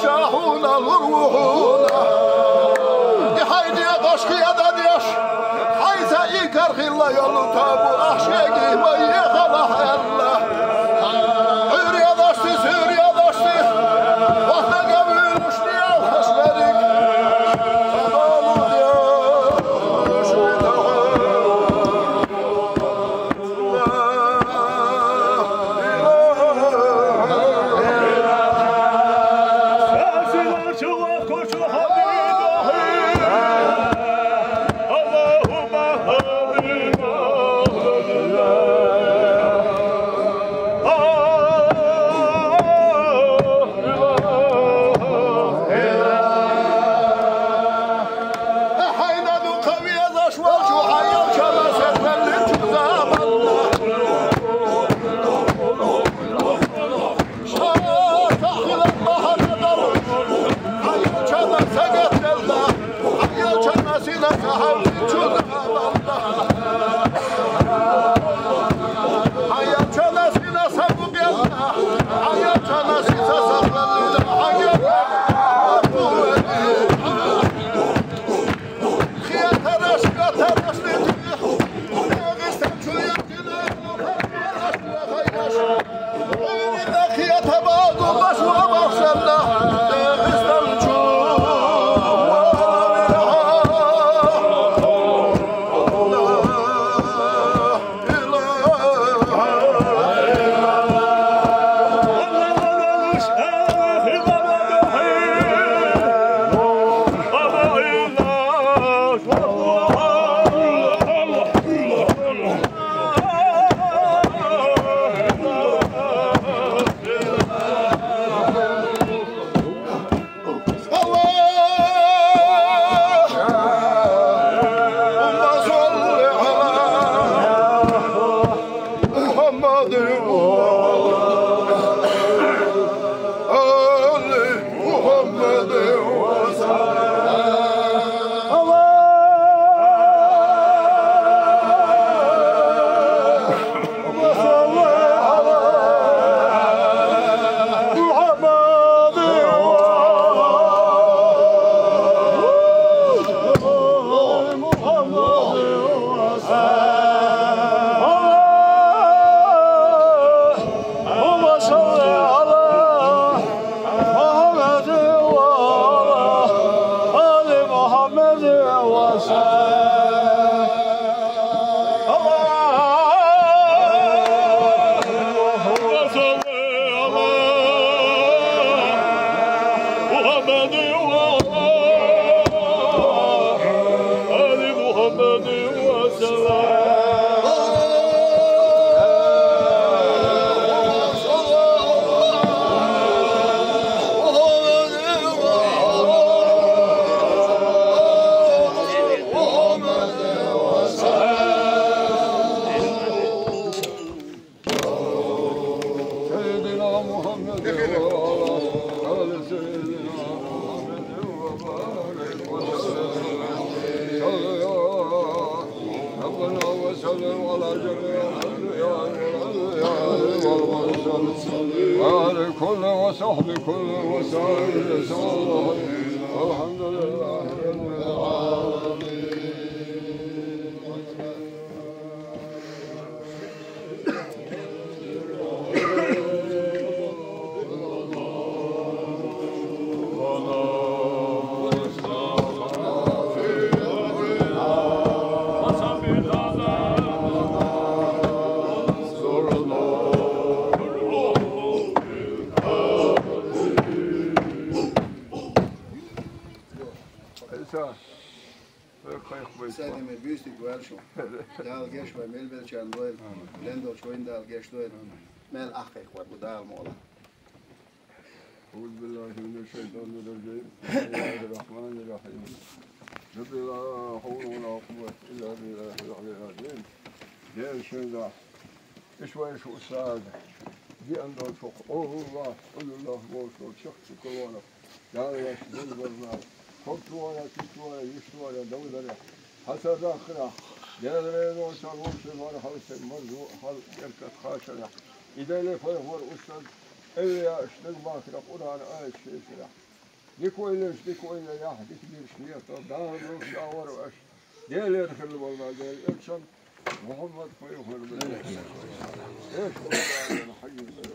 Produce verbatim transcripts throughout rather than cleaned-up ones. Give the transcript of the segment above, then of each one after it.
Шахуна лурвухуна. Ихайди дошхи ядадеш. Хайса и кархила йолу табу ахшеги ма ехала хелла. Хюрия дошти, Сюрия дошти. Вахта гавюлушни алхашларик. Сабалу وعلى كل وصحب كل وسائل صلى الله عليه وسلم. الحمد لله رب العالمين. Садиме бюстик валшу. Дала геш вай мел белчан дойла. Лендо чойн Дала геш дойла. Мел ахкъехвар бу Дала мола. أعوذ بالله من الشيطان الرجيم. بسم الله الرحمن الرحيم. رب لا حول ولا قوة إلا بالله العلي العظيم. Дел шуйда. Иш вайш устад. Ди андо чох. Аллах, Аллах, Аллах, Аллах. Дала яш дел варна. Хоб туара, ти туара, иш туара, дал даря. Хасар рахра. Дел ре но сарву ши вар хал се марзу хал геркат хашара. Идале пайгъамбар устад. Эвлия ишнаг бахра Къуръан аят ши шира. Дика ойлаш, дика ойла яхь, дика дирш летар, Дала долча агӀор аша. Делера хилла волла, Дела, элчан Мухьаммад пайхамар бен. Эш хӀума хьагин бара.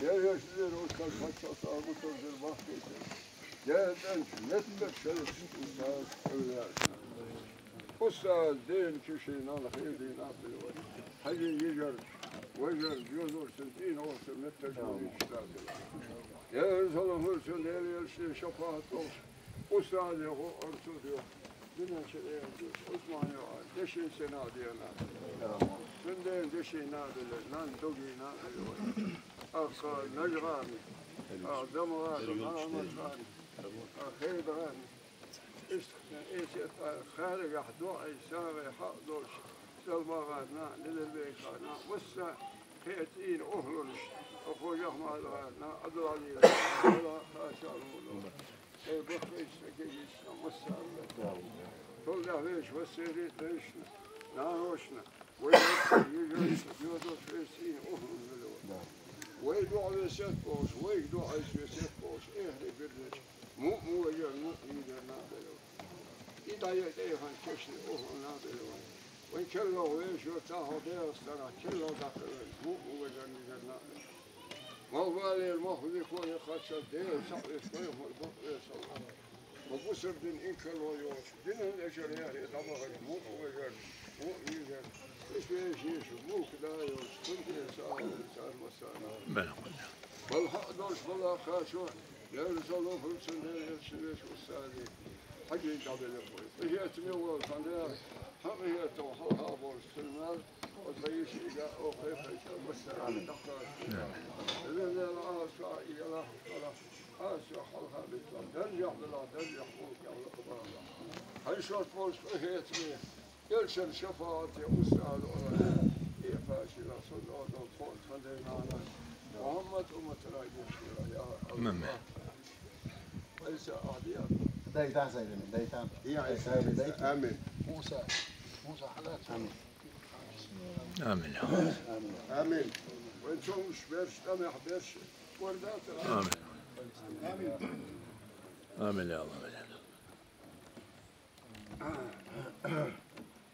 Дела, эш дера, устаз, паччахьа сагӀа гуттар дер бахкийта. Дела, тӀанча метташ шераш, устаз, къуллаш. Устаз, ден киши нана хеди набил вай. Хьажи йижар, важар, юзурсин дин орса метташ вай иштабил. Я Иерусалим хурсун, Дела, элчан шафаат долуш. Устаз йо, орсуд йо. Динан шариат йо. Усман йо, дешин сенадена. Сун ден дешин набил, нан дуги набил вай. Ахха нажгӀани, а замгӀани, махамадгӀани, а хейдгӀани. Иштта эсет а харагахь дуьхьал сагӀе хьаъ долуш, Салмагана, Низарбекана, масса кхечу цӀийнан охӀланаш, Хожахьмадгана, Абдулазизана, Хасанна, э, баккхийчу стагийчу масса а. Тулдахь вешан вассеррина дайшна, наношна, вай йижаршна, йозалш вешан цӀийнан охӀланаш велла. Вай дуьхьа весет бохуш, вайга дуьхьал весет бохуш, эхарте бирзича, муъ-муъ важарна, муъ-муъ йижарна а велла. И дӀа я тӀехьан кешни охӀланна а велла. Вайн керла вешан тахьа ДегӀастанахь керла даккхалла, муъ-муъ важарна, йижарна а велла. Малхбалера мохк дика вай хаттар Дела схьавеша, пайхамар бакъвеша. Ма бусар дина инкарло йоцуш, динан эшар яхе дӀабахара, муъ вежар, муъ вижар. Иштта вешан мулк да йоцуш, цунна тӀера сагӀа цара массарна. Бала хьакъ долуш бала кхачо, Дела, салофан цунна Дела, элчан вешан устазе. Хьаьжин дӀабелира вай. Къинхетаме волу сан Дела, хьан къинхетам хьалха болуш цуьнан мел, оцу йиша и га, оха кхайкхайча, массарна даккха. Везан Дела, Ӏалашо, и ялахь, шолахь, Ӏалашо хьалха битта, даржехь белахь, даржехь болу кӀелла бала. Хьайн шорта болуш къинхетаме, элчан шафаӀате устаз олу, и паччахьла, сон долу тхо, тхан дайнана, Мухьаммад умматара гечдира, я АллахӀ. Амин. Айса, ахьа диа. Дайта, Сайдана, дайта. Диа, Айса, Айса, дайта. Амин. Муса, Муса, хьалаца. Амин. Амин. Амин. Вайн цомгуш берш, тӀамехь берш, вордатара. Амин. Амин. Амин, я АллахӀ.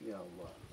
Я АллахӀ.